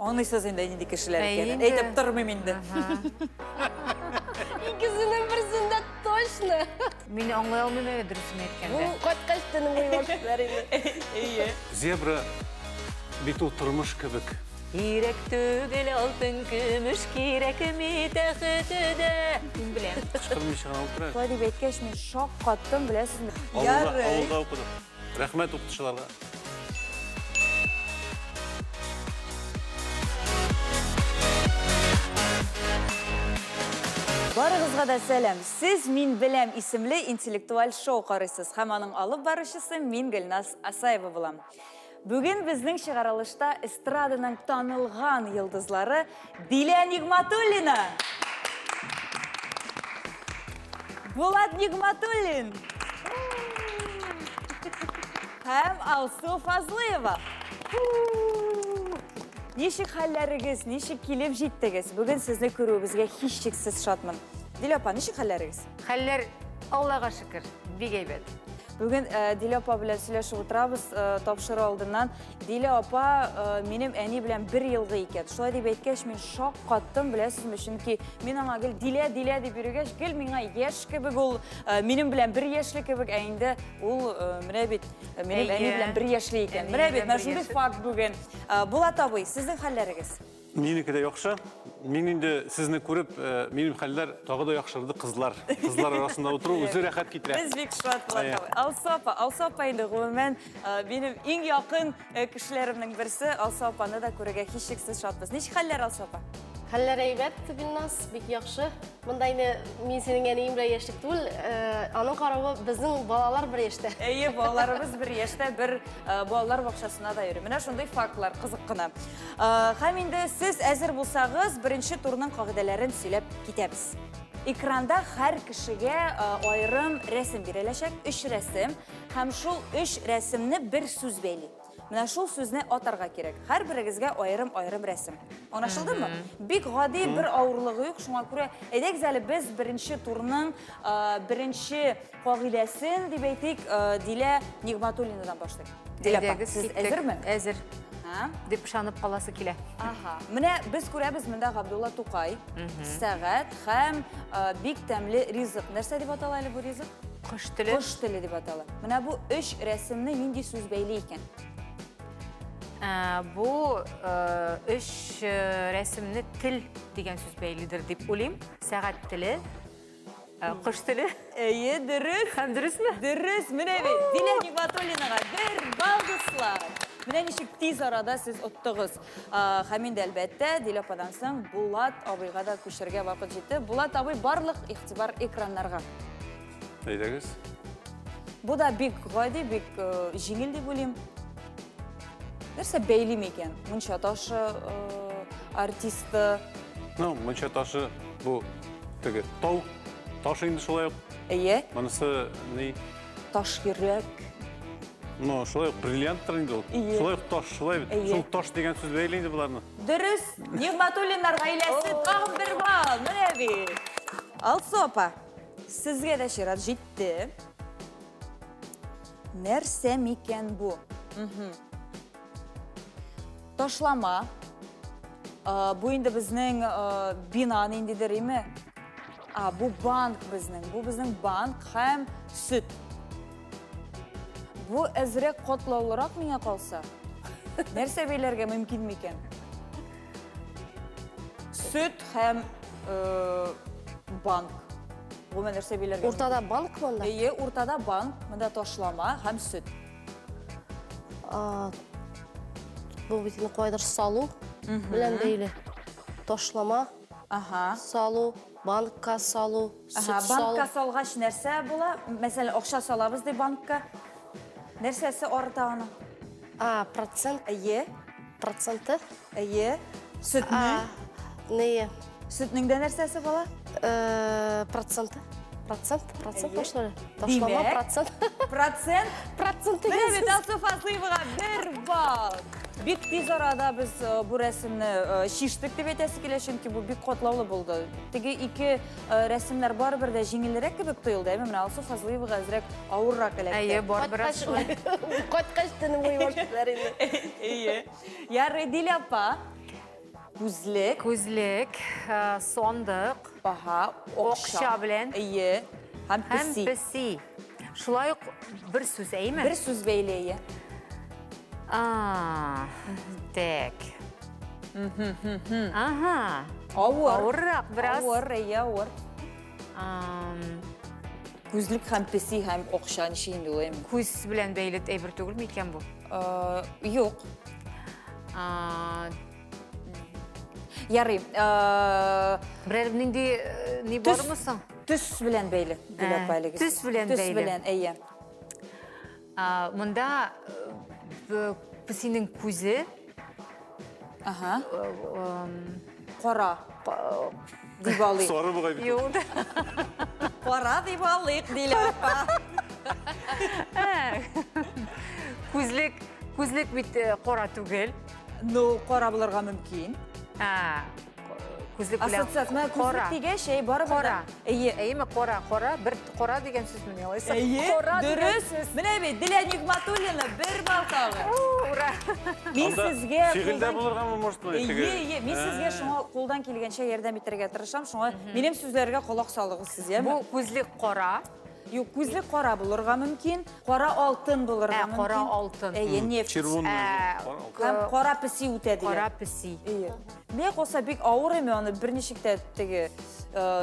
Аңлыйсыз инде нинди кешеләр икәнен. Әйтеп тормыйм инде. Икесенең берсендә точно. Мин аңлый алмыйм әле дөресен әйткәндә. Бу кайткач төнем буе башлар инде. Әйе. Зебра бит ул тормыш кебек. Кирәк түгел алтын көмеш, кирәкми тәхете дә. Мин беләм. Кычкырмыйча гына утыра. Шулай дип әйткәч, мин шаккаттым, беләсезме? Авылда, авылда укыдык. Рәхмәт укытучыларга. Барыгызга да сәлам. Сез Мин беләм исемле интеллектуаль шоу карыйсыз һәм аның алып баручысы мин Гөлназ Асаева булам. Бүген безнең чыгарылышта эстраданың танылган йолдызлары Дилә Нигматуллина, Булат Нигматуллин һәм Алсу Фазлыева. Ничек хәлләрегез, ничек килеп җиттегез? Бүген сезне күрүебезгә һичшиксез шатмын. Дилә апа, ничек хәлләрегез? Хәлләр, Аллага шөкер, бик әйбәт. Бүген Дилә апа белән сөйләшеп утырабыз тапшыру алдыннан. Дилә апа минем әни белән бер елгы икән. Шулай дип әйткәч, мин шаккаттым, беләсезме? Чөнки мин аңа гел Дилә, Дилә дип йөргәч, гел миңа яшь кебек ул, минем белән бер яшьле кебек, ә инде ул менә бит минем әни белән бер яшьле икән. Менә бит, менә шундый факт бүген. Булат абый, сезнең хәлләрегез? Минеке дә яхшы. Мин инде сезне күреп, минем хәлләр тагы да яхшырды, кызлар. Кызлар арасында утыру үзе рәхәт китерә. Без бик шат, Булат абый. Алсу апа, Алсу апа инде гомумән минем иң якын кешеләремнең берсе. Алсу апаны да күрергә һичшиксез шатбыз. Ничек хәлләр, Алсу апа? Хәлләр әйбәт, Гөлназ, бик яхшы. Монда инде мин синең әниең белән яшьлек түгел, аның каравы безнең балалар бер яшьтә. Әйе, балаларыбыз бер яшьтә, бер балалар бакчасына да йөри. Менә шундый фактлар, кызык кына. Һәм инде сез әзер булсагыз, беренче турның кагыйдәләрен сөйләп китәбез. Экранда һәр кешегә аерым рәсем биреләчәк, өч рәсем, һәм шул өч рәсемне бер сүз бәйли. Менә шул сүзне атарга кирәк. Һәрберегезгә аерым-аерым рәсем. Аңлашылдымы? Бик гади, бер авырлыгы юк, шуңа күрә әйдәгез әле без беренче турның беренче кагыйдәсен дип әйтик, Дилә Нигматуллинадан башлыйк. Дилә апа, сез әзерме? Әзер. Дип ышанып каласы килә. Ага. Менә без күрәбез монда Габдулла Тукай, сәгать һәм бик тәмле ризык. Нәрсә дип атала әле бу ризык? Кош теле. Кош теле дип атала. Менә бу өч рәсемне нинди сүз бәйли икән? Бу өч рәсемне тел дигән сүз бәйлидер дип уйлыйм. Сәгать теле, кош теле. Әйе, дөрес. Һәм дөресме? Дөрес. Менә бит Дилә Нигматуллинага бер балл, дуслар. Менә ничек тиз арада сез оттыгыз. Һәм инде әлбәттә, Дилә ападан соң Булат абыйга да күчәргә вакыт җитте. Булат абый, барлык игътибар экраннарга. Әйдәгез. Бу да бик гади, бик җиңел дип уйлыйм. Нәрсә бәйли микән? Мунча ташы артисты. Ну, мунча ташы бу теге тау. Таш инде шулай ук. Әйе. Монысы ни? Таш йөрәк. Ну, шулай ук бриллианттыр инде ул. Шулай ук таш, шулай бит. Шул таш дигән сүз бәйли инде боларны. Дөрес. Нигматуллиннар гаиләсе тагын бер балл. Менә бит. Алсу апа, сезгә дә чират җитте. Нәрсә микән бу? Ташлама. Бу инде безнең бина ниндидер, име? Бу банк безнең. Бу безнең банк һәм сөт. Бу әзрәк катлаулырак миңа калса. Нәрсә бәйләргә мөмкин микән? Сөт һәм банк. Гомумән нәрсә бәйләргә мөмкин? Уртада банк монда? Әйе, уртада банк, монда ташлама һәм сөт. Бу бит инде кайдыр салу белән бәйле. Ташлама, салу, банкка салу, сөт салу. Банкка салгач нәрсә була? Мәсәлән, акча салабыз ди банкка. Нәрсәсе арта аның? Процент. Әйе. Проценты? Әйе. Сөтнең? Нее? Сөтнең дә нәрсәсе була? Проценты. Процент? Процент башлары. Ташлама процент. Процент? Процент Менә дигән бит сүз. Алсу Фазлыевага бер балл. Бик тиз арада без бу рәсемне чиштек дип әйтәсе килә, чөнки бу бик катлаулы булды. Теге ике рәсемнәр барыбер дә җиңелрәк кебек тоелды, әмма менә Алсу Фазлыевага әзрәк авыррак эләкте. Әйе, бар бераз шулай. Кайткач төнем буе башлар инде. Әйе. Ярый, Дилә апа. Күзлек. Күзлек, сандык. Аһа, акча белән. Әйе. Һәм песи. Һәм песи. Шулай ук бер сүз, әйеме? Бер сүз бәйле, әйе. Так. Ага. Авыр. Авыррак бераз. Авыр, әйе, авыр. Күзлек һәм песи һәм акча ничек инде ул, әйеме? Күз белән бәйле әйбер түгелме икән бу? Юк. Ярый. Берәр нинди ни бармы соң? Төс белән бәйле, Гөләп апа, әлеге. Төс белән бәйле. Төс белән, әйе. Монда песинең күзе. Ага. Кара. Дип алыйк. Сары бугай бит. Юк. Кара дип алыйк, Дилә апа. Күзлек, күзлек бит кара түгел. Ну, кара булырга мөмкин. Күзлек белән. Ассоциация, менә күзлек дигәч, әй, барыбер. Кара. Әйе. Әйеме, кара, кара, бер кара дигән сүз мени алайса? Әйе, дөрес. Менә бит, Дилә Нигматуллина бер балл тагы. Ура! Мин сезгә фигыльдә булыргамы, может, Әйе, әйе, мин сезгә шуңа кулдан килгәнчә ярдәм итәргә тырышам, шуңа минем сүзләргә колак салыгыз сез, яме? Бу күзлек кара. Юк, күзлек кара булырга мөмкин, кара алтын булырга мөмкин. Кара алтын. Әйе, нефть. Червонный. Һәм кара песи үтә дигән. Кара песи. Әйе. Миңа калса бик авыр име, аны берничек тә теге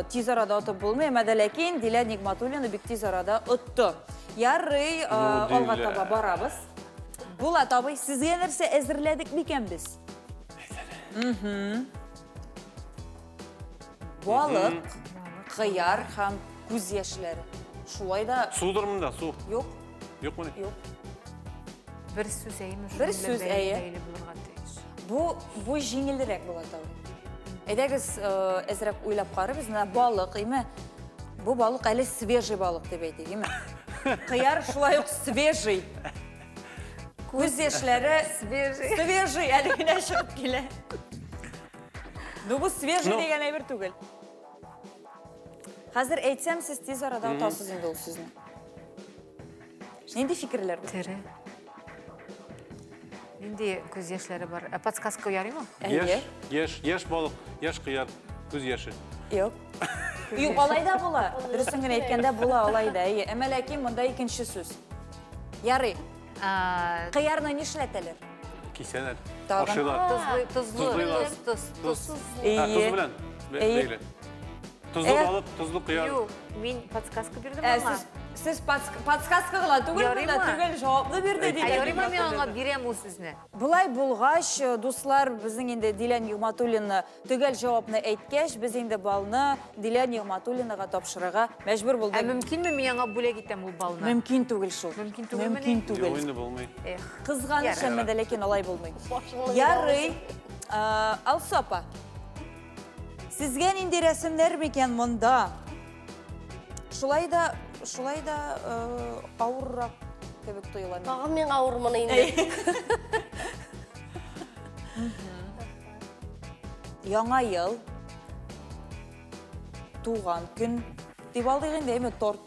тиз арада отып булмый, әмма дә ләкин Дилә Нигматуллина бик тиз арада отты. Ярый, алга таба барабыз. Булат абый, сезгә нәрсә әзерләдек микән без? Балык, кыяр һәм күз яшьләре. Шулай да... Судыр монда, су. Юк. Юкмыни? Юк. Бер сүз әйеме? Бер сүз әйе. Бу җиңелрәк була тагы. Әйдәгез, әзрәк уйлап карыйбыз. Менә балык, әйме? Бу балык әле свежий балык дип әйтик, әйме? Кыяр шулай ук свежий. Күз яшьләре свежий. Свежий әле генә чыгып килә. Ну, бу свежий дигән әйбер түгел. Хәзер әйтсәм, сез тиз арада отасыз инде ул сүзне. Нинди фикерләр бу? Тере. Нинди күз яшьләре бар? Подсказка ярыймы? Яшь, яшь, яшь балык, яшь кыяр, күз яше. Юк. Юк, алай да була. Дөресен генә әйткәндә була алай да. Әйе, әмма ләкин монда икенче сүз. Ярый. Кыярны нишләтәләр? Кисәләр. Ашыйлар. Тозлы, тоз, тоз. Тоз белән бәйле. Тозлы балык, тозлы кыяр. Юк, мин подсказка бирдем аңа. Сез подсказка гына түгел, монда төгәл җавапны бирде дигән. Ярыймы, мин аңа бирәм ул сүзне. Болай булгач, дуслар, безнең инде Дилә Нигматуллина төгәл җавапны әйткәч, без инде балны Дилә Нигматуллинага тапшырырга мәҗбүр булдык. Ә мөмкинме мин аңа бүләк итәм ул балны? Мөмкин түгел шул. Мөмкин түгелмени? Мөмкин түгел. Юк, инде булмый. Кызганыч, әмма дә ләкин алай булмый. Ярый, Алсу апа. Сезгә нинди рәсемнәр микән монда? Шулай да, шулай да авыррак кебек тоела миңа. Тагын миңа авырмын инде. Яңа ел, туган көн дип алдык инде, әйме, торт.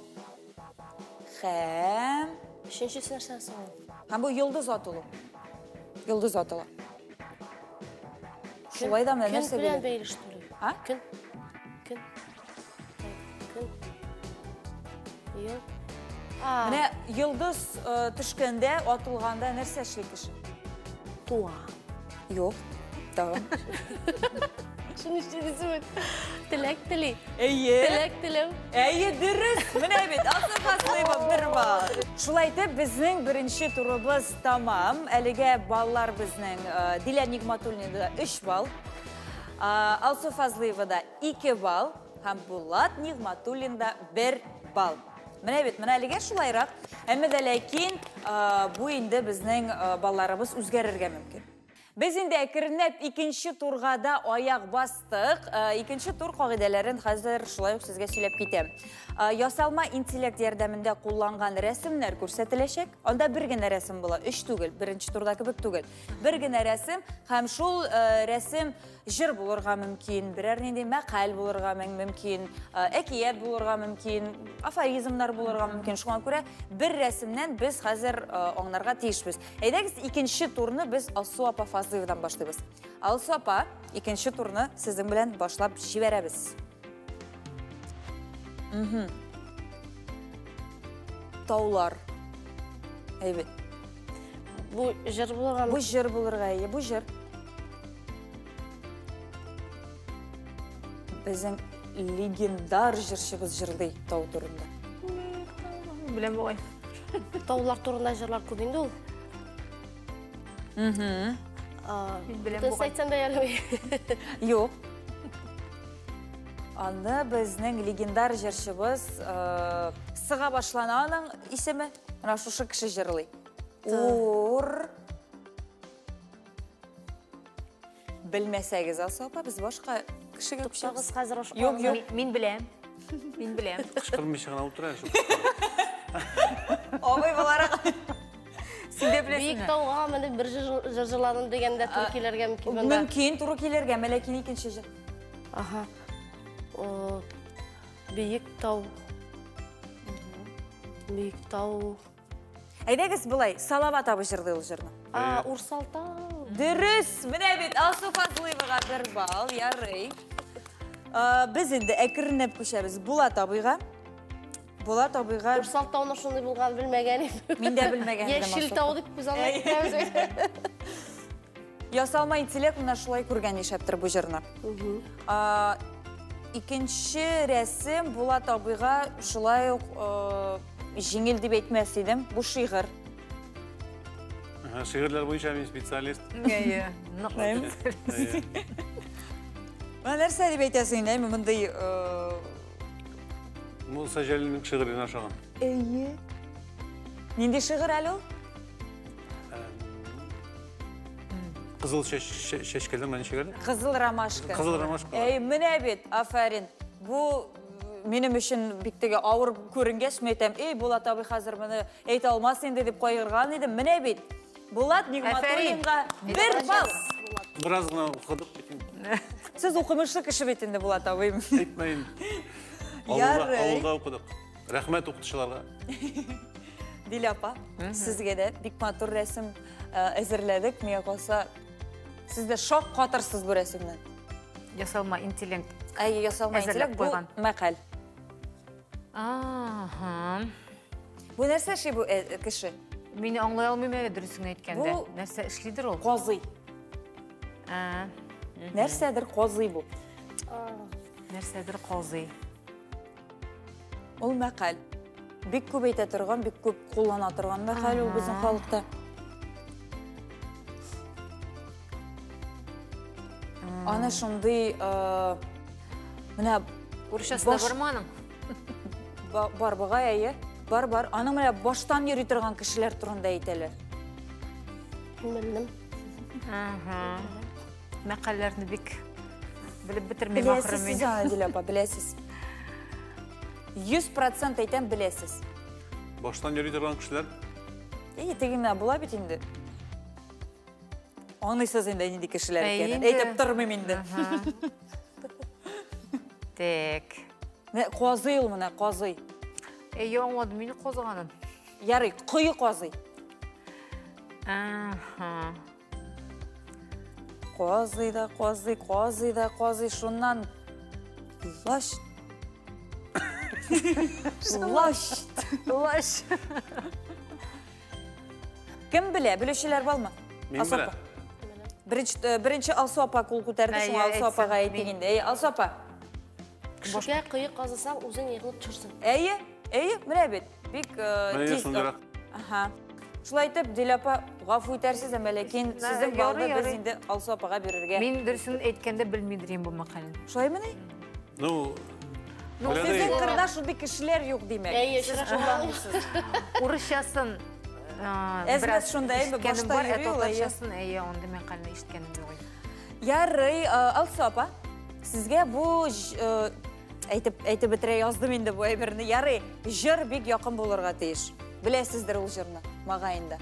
Һәм Өченчесе нәрсә соң? Һәм бу йолдыз атылу. Йолдыз атыла. Шулай да менә нәрсә Көн белән бәйле что ли? А? Көн. Көн. Көн. Ел. Менә йолдыз төшкәндә, атылганда нәрсә эшли кеше? Туа. Юк. Тагын. Шуны эшлидесең. Теләк тели. Әйе. Теләк теләү. Әйе, дөрес. Менә бит, Алсу Фазлыева бер балл. Шулай итеп, безнең беренче турыбыз тамам. Әлегә баллар безнең Дилә Нигматуллинада 3 балл, Алсу Фазлыевада 2 балл һәм Булат Нигматуллинда 1 балл. Менә бит, менә әлегә шулайрак. Әмма дә ләкин бу инде безнең балларыбыз үзгәрергә мөмкин. Без инде әкренләп икенче турга да аяк бастык. Икенче тур кагыйдәләрен хәзер шулай ук сезгә сөйләп китәм. Ясалма интеллект ярдәмендә кулланган рәсемнәр күрсәтеләчәк. Анда бер генә рәсем була, 3 түгел, беренче турда кебек түгел. Бер генә рәсем һәм шул рәсем җыр булырга мөмкин, берәр нинди мәкаль булырга мөмкин, әкият булырга мөмкин, афоризмнар булырга мөмкин. Шуңа күрә бер рәсемнән без хәзер аңларга тиешбез. Әйдәгез, икенче турны без Алсу апа Фазлыевадан башлыйбыз. Алсу апа, икенче турны сезнең белән башлап җибәрәбез. Таулар. Әйбәт. Бу җыр булырга. Бу җыр булырга, әйе, бу җыр. Безнең легендар җырчыбыз җырлый тау турында. Беләм бугай. Таулар турында җырлар күп инде ул. Мин беләм Дөрес бугай. әйтсәм дә ярамый. Юк. Аны безнең легендар җырчыбыз сыга башлана аның исеме. Менә шушы кеше җырлый. Ур. Белмәсәгез, Алсу апа, без башка кешегә Туктагыз күчәбез. хәзер ошо. Юк, юк. Мин беләм. Мин беләм. Кычкырмыйча гына утыра шул. Абый буларак. Син дә Биек беләсеңме? тауга менеп бер җыр җырладым дигәндә туры килергә мөмкин монда. Мөмкин туры килергә, ләкин икенче җыр. Аһа. Биек тау. Биек тау. Әйдәгез болай, Салават абый җырлый ул җырны. А, Урсалтау. Дөрес, менә бит Алсу Фазлыевага бер балл, ярый. Без инде әкренләп күчәбез Булат абыйга. Булат абыйга Урсалтауны шундый булган белмәгән идем. Мин дә белмәгән идем, Яшел Алсу. тау дип күз алдына китерәбез. Ясалма интеллект менә шулай күргән ишәптер бу җырны. Икенче рәсем Булат абыйга шулай ук җиңел дип әйтмәс идем. Бу шигырь. Шигырьләр буенча мин специалист. Әйе, нык. Менә нәрсә дип әйтәсең инде, әйме мондый Муса Җәлилнең шигыренә ошаган. Әйе. Нинди шигырь әле ул? Кызыл чәчкәләр менә ничек әле? Кызыл ромашка. Кызыл ромашка. Әй, менә бит, афәрин. Бу минем өчен бик теге авыр күренгәч, мин әйтәм, эй, Булат абый хәзер моны әйтә алмас инде дип кайгырган идем. Менә бит. Булат Нигъмәтуллинга бер балл. Бераз гына укыдык бит инде. Сез укымышлы кеше бит инде, Булат абый. Әйтмәйм. Авылда укыдык. Рәхмәт укытучыларга. Дилә апа, сезгә дә бик матур рәсем әзерләдек. Миңа калса, сез дә шок катырсыз бу рәсемнән. Ясалма интеллект. Әйе, ясалма Әзерләп интеллект бу куйган. мәкаль. Аһа. Бу нәрсә эшли бу кеше? Мин аңлый алмыйм әле дөресен әйткәндә. Бу Нәрсә эшлидер ул? Казый. Нәрсәдер казый бу. Нәрсәдер казый. Ул мәкаль. Бик күп әйтә торган, бик күп куллана торган мәкаль ул безнең халыкта. Аны шундый, менә Урысчасында бармы аның? Бар бугай, әйе. Бар, бар. Аның менә баштан йөри торган кешеләр турында әйтәләр. Белдем. Мәкальләрне бик белеп бетермим ахры Беләсез мин. сез аны, Дилә апа, беләсез. 100% әйтәм, беләсез. Баштан йөри торган кешеләр? Әйе, теге менә була бит инде. Аңлыйсыз инде нинди кешеләр Әйе икәнен. инде. Әйтеп тормыйм инде. Так. Менә казый ул менә, казый. Әйе, аңладым мин казыганын. Ярый, кое казый. Аһа. Казый да казый, казый да казый, шуннан лаш. Лаш. Лаш. Кем белә? Белүчеләр бармы? Мин Алсу беләм. апа. Беренче Алсу апа кул күтәрде, Әйе, шуңа Алсу апага әйтсен, әйтик мин. инде. Әйе, Алсу апа. Кешегә кое казысаң, үзең егылып төшерсең. Әйе, әйе, менә бит. Бик Менә тиз. шундыйрак. Аһа. Шулай итеп, Дилә апа, гафу итәрсез, әмма ләкин сезнең ярый, балны без ярый. инде Алсу апага бирергә. Мин дөресен әйткәндә белмидер инде бу мәкальне. Шулаймыни? Ну, Ну, белә сезнең дә- кырда шундый кешеләр юк димәк. Әйе, Сез очрашулар. кулланмыйсыз. Урысчасын, Әз-мәз шунда, әйме, ишеткәнем башта бар, ә йөри ул, әйе. татарчасын, әйе, андый мәкальне ишеткәнем юк иде. Ярый, Алсу апа, сезгә бу әйтеп бетерә яздым инде бу әйберне. Ярый, җыр бик якын булырга тиеш. Беләсездер ул җырны, мағайында.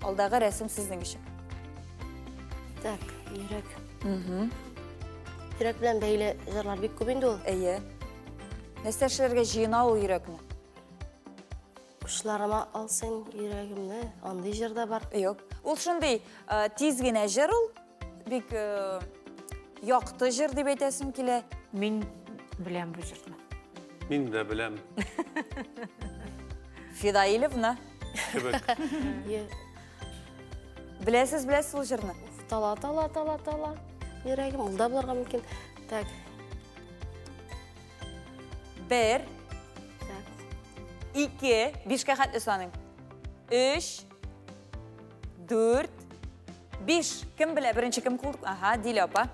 Алдагы рәсем сезнең өчен. Так, йөрәк. Йөрәк белән бәйле җырлар бик күп инде ул. Әйе. Нәрсә эшләргә җыена ул йөрәкне? Учларыма ал син йөрәгемне, андый җыр да бар. Юк. Ул шундый тиз генә җыр ул. Бик якты җыр дип әйтәсем килә. Мин беләм бу җырны. Мин дә беләм. Фидаилевна. Кебек. Беләсез, беләсез ул җырны. Тала, тала, тала, тала. Йөрәгем, ул да булырга мөмкин. Так. 1. 2, 5-кә хәтле саныйм. 3, 4, 5. Кем белә? Беренче кем кул? Ага, Диля апа.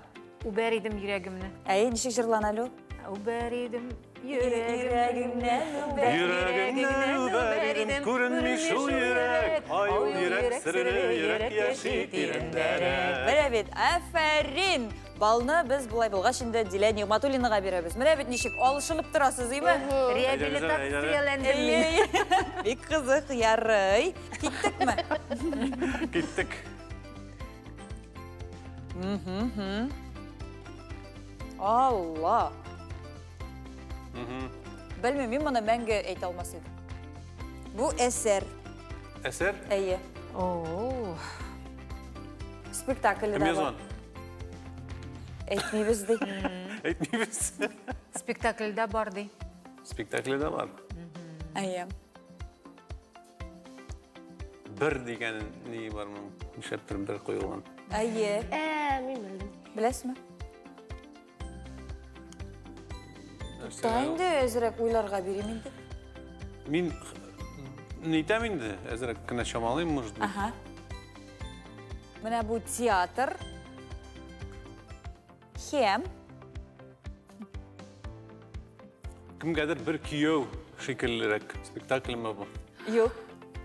Үбәр идем йөрәгемне. Әй, ничек җырлана әле ул? Үбәр идем йөрәгемне. Йөрәгемне үбәр идем, күренми шул йөрәк. Ай, ул йөрәк серле, йөрәк яши тирәндәрәк. Менә бит, афәрин! Балны без болай булгач инде Дилә Нигъматуллинага бирәбез. Менә бит ничек алышынып торасыз, име? Реабилитацияләндем мин. Бик кызык, ярый. Киттекме? Киттек. Алла! Белмим, мин моны мәңге әйтә алмас идем. Бу әсәр. Әсәр? Әйе. Спектакль дә бар. Әйтмибез ди. Әйтмибез. Спектакльдә бар ди. Спектакльдә бар. Әйе. Бер дигән ни бар моның? Нишләптер бер куелган. Әйе. Мин белдем. Беләсезме? Та инде әзрәк уйларга бирим инде. Мин нитәм инде, әзрәк кенә чамалыйм, может быть. Ага. Менә бу театр. Хем. Кемгәдер бер кияү шикеллерәк спектакльме бу? Юк.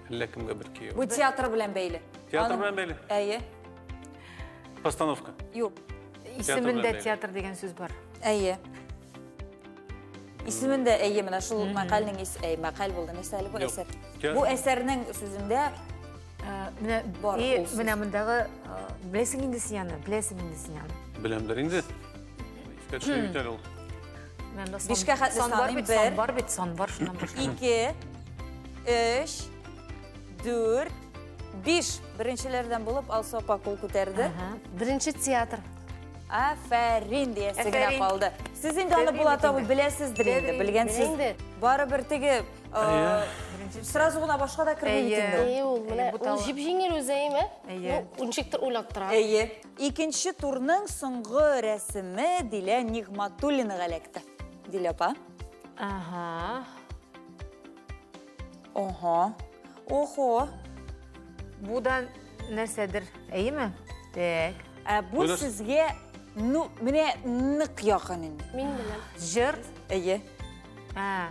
Әллә кемгә бер кияү? Бу театр белән бәйле. Театр белән бәйле? Әйе. Постановка? Юк. Исемендә театр дигән сүз бар. Әйе. Исемендә әйе, менә шул мәкальнең әй, мәкаль булды. Нәрсә әле бу әсәр? Бу әсәрнең сүзендә менә бар ул сүз. Менә мондагы беләсең инде син аны, беләсең инде син аны. Беләмдер инде. Искә төшереп бит әле ул. Бишкә хәтле саныйм. Бер. Сан бар бит, сан бар, шуннан башлана. 2, 3, 4, 5. Беренчеләрдән булып Алсу апа кул күтәрде. Беренче театр. Афәрин диясе генә калды. Сез инде аны Булат абый беләсездер инде, белгәнсез. Барыбер теге сразу гына башка да керми бит инде. Әйе, ул менә ул җип-җиңел үзе, әйеме? Ну, ничектер уйлап тора. Әйе. Икенче турның соңгы рәсеме Дилә Нигъматуллинага эләкте. Дилә апа. Ага. Ого. Охо. Бу да нәрсәдер, әйеме? Так. Ә бу сезгә, ну, менә нык якын инде. Мин беләм. Җыр? Әйе. А.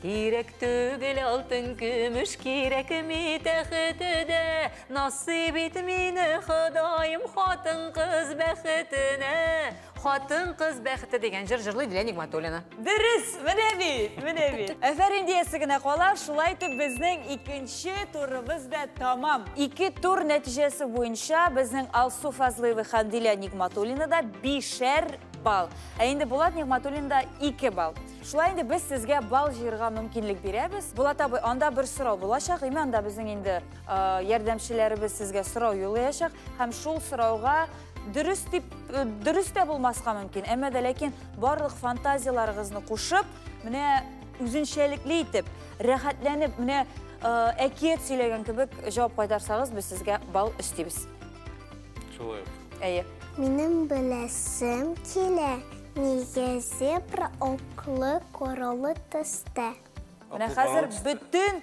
Кирәк түгел алтын көмеш, кирәкми тәхете дә, насыйп ит мине Ходаем хатын-кыз бәхетенә. Хатын-кыз бәхете дигән җыр җырлый Дилә Нигъматуллина. Дөрес, менә бит, менә бит. Афәрин диясе генә кала, шулай итеп безнең икенче турыбыз да тамам. Ике тур нәтиҗәсе буенча безнең Алсу Фазлыева һәм Дилә Нигъматуллина да 5 балл. Ә инде Булат Нигъматуллин да 2 балл. Шулай инде без сезгә балл җыярга мөмкинлек бирәбез. Булат абый, анда бер сорау булачак, име анда безнең инде ярдәмчеләребез сезгә сорау юллаячак һәм шул сорауга дөрес дип, дөрес тә булмаска мөмкин. Әмма дә ләкин барлык фантазияларыгызны кушып, менә үзенчәлекле итеп, рәхәтләнеп, менә әкият сөйләгән кебек җавап кайтарсагыз, без сезгә балл өстибез. Шулай ук. Әйе. Минем беләсем килә, нигә зебра оклы коралы төстә? Менә хәзер бөтен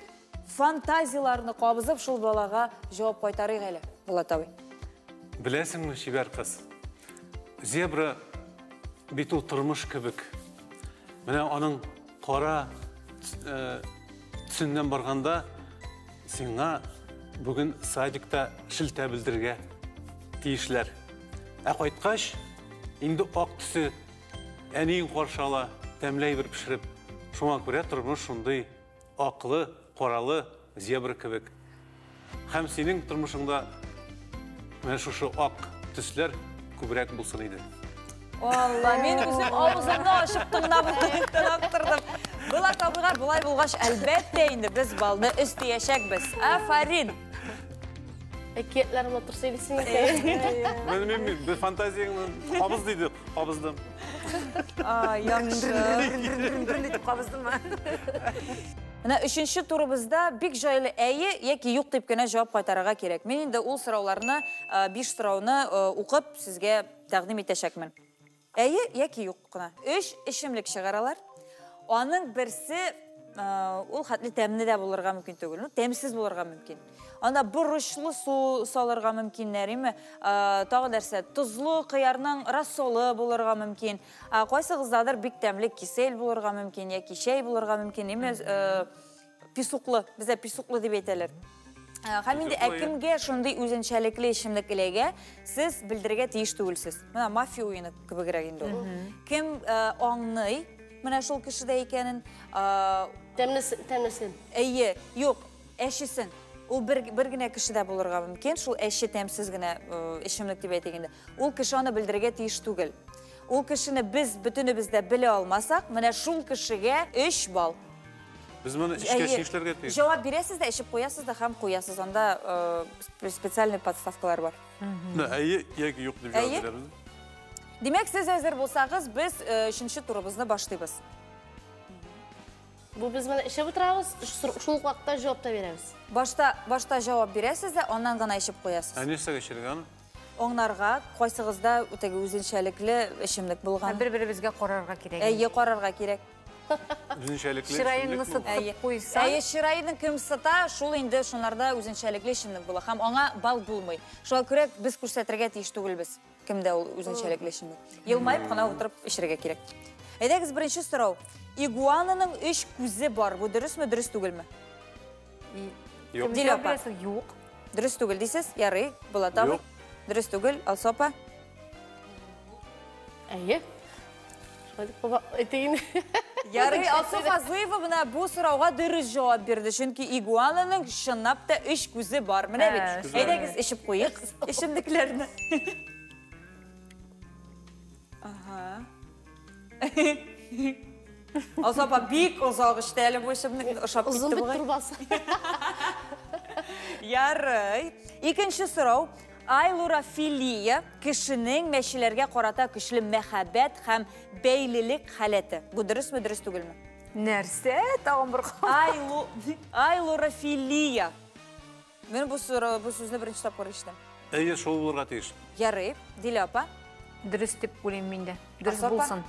фантазияларны кабызып, шул балага җавап кайтарыйк әле, Булат абый. Беләсеңме, чибәр кыз, зебра бит ул тормыш кебек. Менә аның кара төсеннән барганда сиңа бүген садикта шелтә белдерергә тиешләр. Ә кайткач, инде ак төсе әниең каршы ала, тәмләй бер пешереп. Шуңа күрә тормыш шундый аклы, каралы зебра кебек. Һәм синең тормышыңда менә шушы ак төсләр күбрәк булсын иде. Алла, мин үзем авызымны ачып тыңлап тордым. Булат абыйга болай булгач, әлбәттә инде без балны өстиячәкбез. Афәрин! Әкиятләр матур сөйлисең икән. Мин мин бер фантазияңне кабыз диде, кабыздым. Яхшы. Дрын итеп кабыздымы? Менә өченче турыбызда бик җайлы әйе яки юк дип кенә җавап кайтарырга кирәк. Мин инде ул сорауларны, биш сорауны укып сезгә тәкъдим итәчәкмен. Әйе яки юк кына. Өч эчемлек чыгаралар. Аның берсе ул хәтле тәмле дә булырга мөмкин түгел. Ну, тәмсез булырга мөмкин. Анда борычлы су салырга мөмкиннәр, име? Тагы нәрсә, тозлы кыярның рассолы булырга мөмкин. Кайсыгыздадыр бик тәмле кисель булырга мөмкин, яки чәй булырга мөмкин, име? Песоклы, бездә песоклы дип әйтәләр. Һәм инде ә кемгә шундый үзенчәлекле эчемлек эләгә, сез белдерергә тиеш түгелсез. Менә мафия уены кебегрәк инде ул. Кем аңлый менә шул кешедә икәнен, Тәмлесен. Әйе, юк, әчесен. Ул бер генә кешедә булырга мөмкин, шул әче тәмсез генә эчемлек дип әйтик инде. Ул кеше аны белдерергә тиеш түгел. Ул кешене без бөтенебез дә белә алмасак, менә шул кешегә 3 балл. Без моны эчкәч нишләргә тиеш? Җавап бирәсез дә, эчеп куясыз да һәм куясыз. Анда специальный подставкалар бар. Әйе яки юк дип җавап бирәбез. Димәк, сез әзер булсагыз, без өченче турыбызны башлыйбыз. Бу без менә эчеп утырабыз, шул ук вакытта җавап та бирәбез. Башта җавап бирәсез дә, аннан гына эчеп куясыз. Ә нәрсәгә эчәргә аны? Аңнарга, кайсыгызда үтәге үзенчәлекле эчемлек булган. Бер-беребезгә карарга кирәк. Әйе, карарга кирәк. Үзенчәлекле Чыраеңны сытып куйсаң. Әйе, чыраеңны кем сыта, шул инде шунарда үзенчәлекле эчемлек була. Һәм аңа балл булмый. Шуңа күрә без күрсәтергә тиеш түгелбез, кемдә ул үзенчәлекле эчемлек. Елмаеп кына утырып эчәргә кирәк. Әйдәгез, беренче сорау. Игуананың 3 күзе бар. Бу дөресме, дөрес түгелме? Юк. Дилә апа. Юк. Дөрес түгел дисез? Ярый, Булат абый. Юк. Дөрес түгел, Алсу апа. Әйе. Шулай дип әйтәйин. Ярый, Алсу Фазлыева менә бу сорауга дөрес җавап бирде, чөнки игуананың чынлап та 3 күзе бар. Менә бит. Әйдәгез, эчеп куйык эчемлекләрне. Ага. Алсу апа бик озак эчте әле бу эчемлекне, ошап китте Озын бит бугай. торбасы. Ярый. Икенче сорау. Айлурофилия кешенең мәчеләргә карата көчле мәхәббәт һәм бәйлелек халәте. Бу дөресме, дөрес түгелме? Нәрсә? Тагын бер Айлурофилия. Мин бу сүзне беренче тапкыр ишеттем. Әйе, шул булырга тиеш. Ярый, Дилә апа. Дөрес дип уйлыйм мин дә. Дөрес Алсу апа? булсын.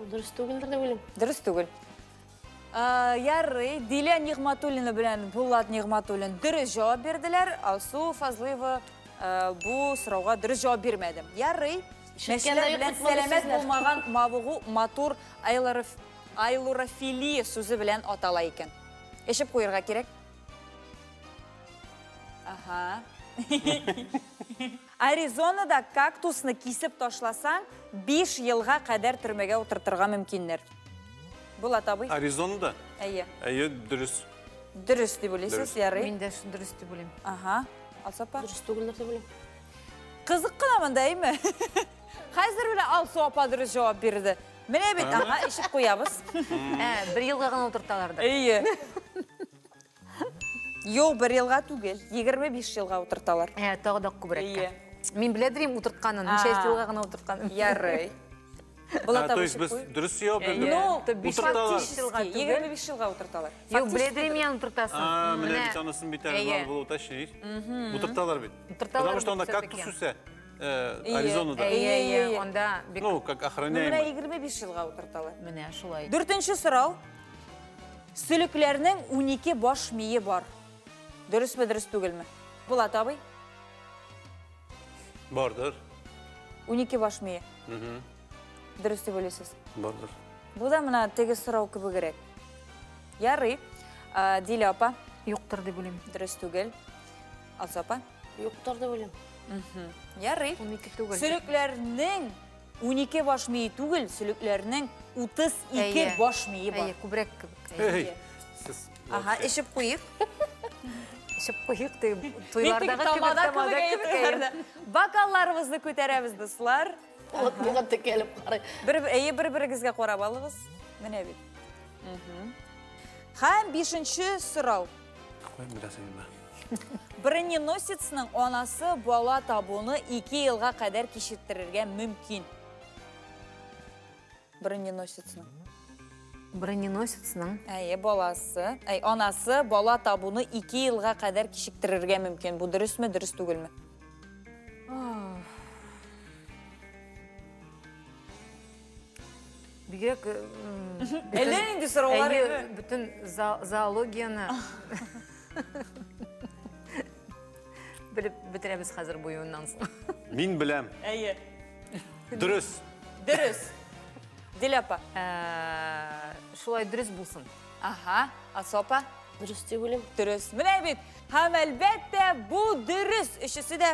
Дөрес түгелдер дип уйлыйм. Дөрес түгел. Ярый, Дилә Нигъматуллина белән Булат Нигъматуллин дөрес җавап бирделәр. Алсу Фазлыева бу сорауга дөрес җавап бирмәде. Ярый, Ишеткәндә мәчеләр юк белән бит мондый сәламәт сүзләр. булмаган мавыгу матур айлурофилия сүзе белән атала икән. Эчеп куярга кирәк. Ага. Аризонада кактусны кисеп ташласаң, 5 елга кадәр төрмәгә утыртырга мөмкиннәр. Булат абый. Аризонада? Әйе. Әйе, дөрес. Дөрес дип уйлыйсыз, Дөрес. ярый. Мин дә дөрес дип уйлыйм. Ага. Алсу апа. Дөрес түгелдер дип уйлыйм. Кызык кына монда, әйме? Хәзер менә Алсу апа дөрес җавап бирде. Менә бит, ага, эчеп куябыз. Бер елга гына утырталардыр. Әйе. Юк, бер елга түгел, 25 елга утырталар. Тагы да күбрәккә. Әйе. Мин беләдер инде утыртканын, ничә елга гына утыртканын. Ярый. Булат То абый, есть без эчеп куй. дөрес җавап бирдек. Ну, Утырталар. фактически, 25 елга утырталар. Юк, беләдер инде утыртасың. Менә бит анысын бит әле надо было уточнить. Утырталар бит. Утырталар Потому что анда бит кактус всё-таки. үсә, Аризонада. Әйе, әйе, анда бик Ну, как Менә охраняемый. 25 елга утырталар. Менә шулай. Дүртенче сорау. Сөлекләрнең 12 баш мие бар. Дөресме, дөрес түгелме? Булат абый? Бардыр. 12 баш мие. Дөрес дип уйлыйсыз? Бардыр. Бу да менә теге сорау кебегрәк. Ярый. Дилә апа? Юктыр дип уйлыйм. Дөрес түгел. Алсу апа? Юктыр дип уйлыйм. Ярый. 12 түгел. Сөлекләрнең 12 баш мие түгел, сөлекләрнең 32 баш мие бар. Әйе, күбрәк кебек. Эй, сез Ага, эчеп куйык. Эчеп куйык дип, туйлардагы кебек, тамада тамада кебек кебек. әйтәләр. Бокалларыбызны күтәрәбез, дуслар. Булат миңа текәлеп карый. Бер, әйе, бер-берегезгә карап алыгыз. Менә бит. Һәм бишенче сорау. Каян беләсең инде? Броненосецның анасы бала табуны 2 елга кадәр кичектерергә мөмкин. Броненосецның. Броненосецның? Әйе, баласы. Әй, анасы бала табуны 2 елга кадәр кичектерергә мөмкин. Бу дөресме, дөрес түгелме? Бигрәк, Әллә нинди сораулар әйе, инде. бөтен зоологияне белеп бетерәбез хәзер бу юннан соң. Мин беләм. Әйе. Дөрес. Дөрес. Дилә апа. Шулай дөрес булсын. Ага, Алсу апа. Дөрес дип уйлыйм. Дөрес. Менә бит. Һәм әлбәттә бу дөрес. Өчесе дә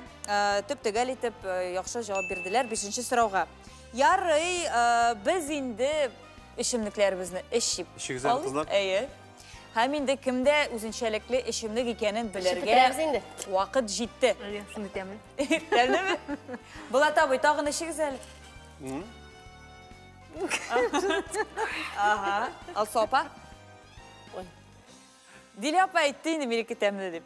төп-төгәл итеп яхшы җавап бирделәр бишенче сорауга. Ярый, без инде эчемлекләребезне эчеп Эчегез әле, алдык. кызлар. Әйе. Һәм инде кемдә үзенчәлекле эчемлек икәнен белергә бетерәбез инде. вакыт җитте. Әйе, шундый тәмле. Тәмлеме? Булат абый, тагын эчегез әле. Ага. Алсу апа. Ой. Дилә апа әйтте инде минеке тәмле дип.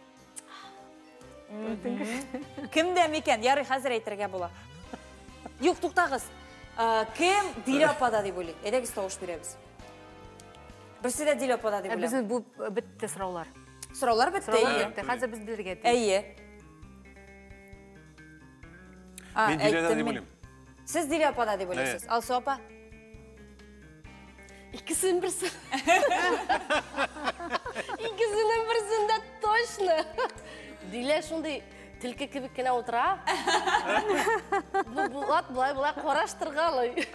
Кемдә микән? Ярый, хәзер әйтергә була. Юк, туктагыз. Кем Дилә апада дип уйлый? Әйдәгез тавыш бирәбез. Берсе дә Дилә апада дип уйлый. Безнең бу бетте сораулар. Сораулар бетте, Сораулар әйе. бетте. Хәзер без белергә тиеш. Әйе. Мин Диләдә Әйттем дип мин. уйлыйм. Сез Дилә апада дип уйлыйсыз. Әйе. Алсу апа? Икесенең берсе. Икесенең берсендә точно. Дилә шундый Tilki кебек кенә утыра. Ну, Булат болай-болай караштыргалый.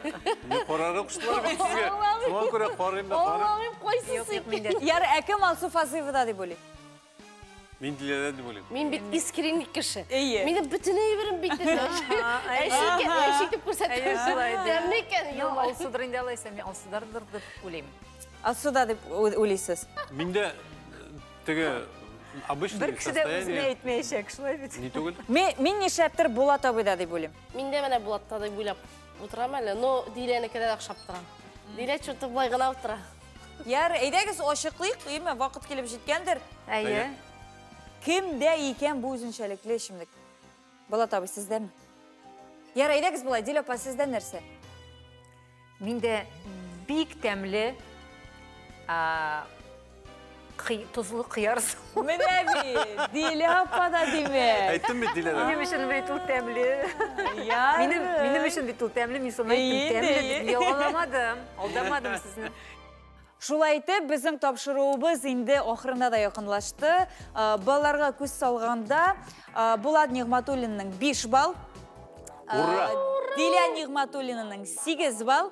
Мин карарга куштылар бит сезгә. Аңламыйм. Шуңа күрә карыйм да карыйм. Аңламыйм, кайсысы Юк, юк, мин дә. Ярый, ә кем Алсу Фазлыевада дип уйлый? Мин Диләдән дип уйлыйм. Мин бит искренний кеше. Әйе. Минем бөтен әйберем бит Әшек итеп күрсәтәм. Әйе, шулай ди. Тәмле икән, Юк, елмай. Алсудыр инде алайса, мин Алсудардыр дип уйлыйм. Алсуда дип уйлыйсыз. Миндә теге обычный Бер кеше дә үзенә состояние. әйтмәячәк, шулай бит. Ни түгел? Мин нишләптер Булат абыйда дип уйлыйм. Мин дә менә Булатта дип уйлап утырам әле, но Диләнеке дә охшап тора. Дилә чё-то болай гына утыра. Ярый, әйдәгез ачыклыйк, әйме, вакыт килеп җиткәндер. Әйе. Кемдә икән бу үзенчәлекле эчемлек? Булат абый, сездәме? Ярый, әйдәгез болай, Дилә апа, сездә нәрсә? Миндә бик тәмле, тозлы кыяр суы. Менә бит, Дилә апа да димәк. Әйттем бит Дилә дә. Минем өчен бит ул тәмле. Ярый. Минем өчен бит ул тәмле, мин шуны әйттем, Әйе, тәмле әйе. дип ялганламадым, алдамадым сезне. Шулай итеп, безнең тапшыруыбыз инде ахырына да якынлашты. Балаларга күз салганда, Булат Нигъмәтуллинның 5 балл. Ура! Дилә Нигъмәтуллинаның 8 балл.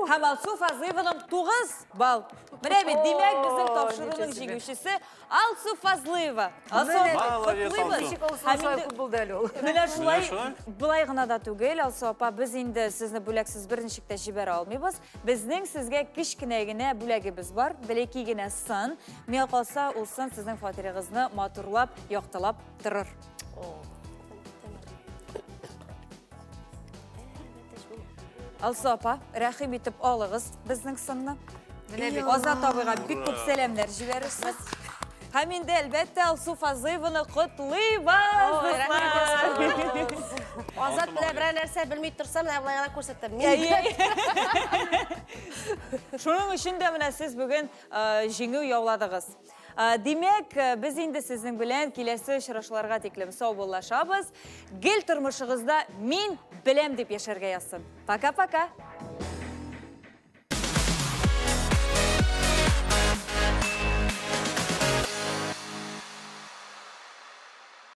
Һәм Алсу Фазлыеваның 9 балл. Менә бит, димәк, безнең О, тапшыруның ничә себе. җиңүчесе Алсу Фазлыева. Алсу, Менә Молодец, котлыйбыз. Алсу. Ничек Алсу Һәм шулай инде күп булды әле ул? Менә шулай, Менә шулай. болай гына да түгел, Алсу апа, без инде сезне бүләксез берничек тә җибәрә алмыйбыз. Безнең сезгә кечкенә генә бүләгебез бар, бәләкәй генә сын. Миңа калса, ул сын сезнең фатирыгызны матурлап, яктылап торыр. Алсу апа, рәхим итеп алыгыз безнең сынны. Менә бит. Азат абыйга бик күп сәламнәр җибәрерсез. Һәм инде, әлбәттә, Алсу Фазлыеваны котлыйбыз, дуслар! Азат белән берәр нәрсә белми торсам, менә болай гына күрсәтәм. Мин Әйе. Шуның өчен дә менә сез бүген җиңү яуладыгыз. Димәк, без инде сезнең белән киләсе очрашуларга тиклем саубуллашабыз. Гел тормышыгызда мин беләм дип яшәргә язсын. Пока-пока.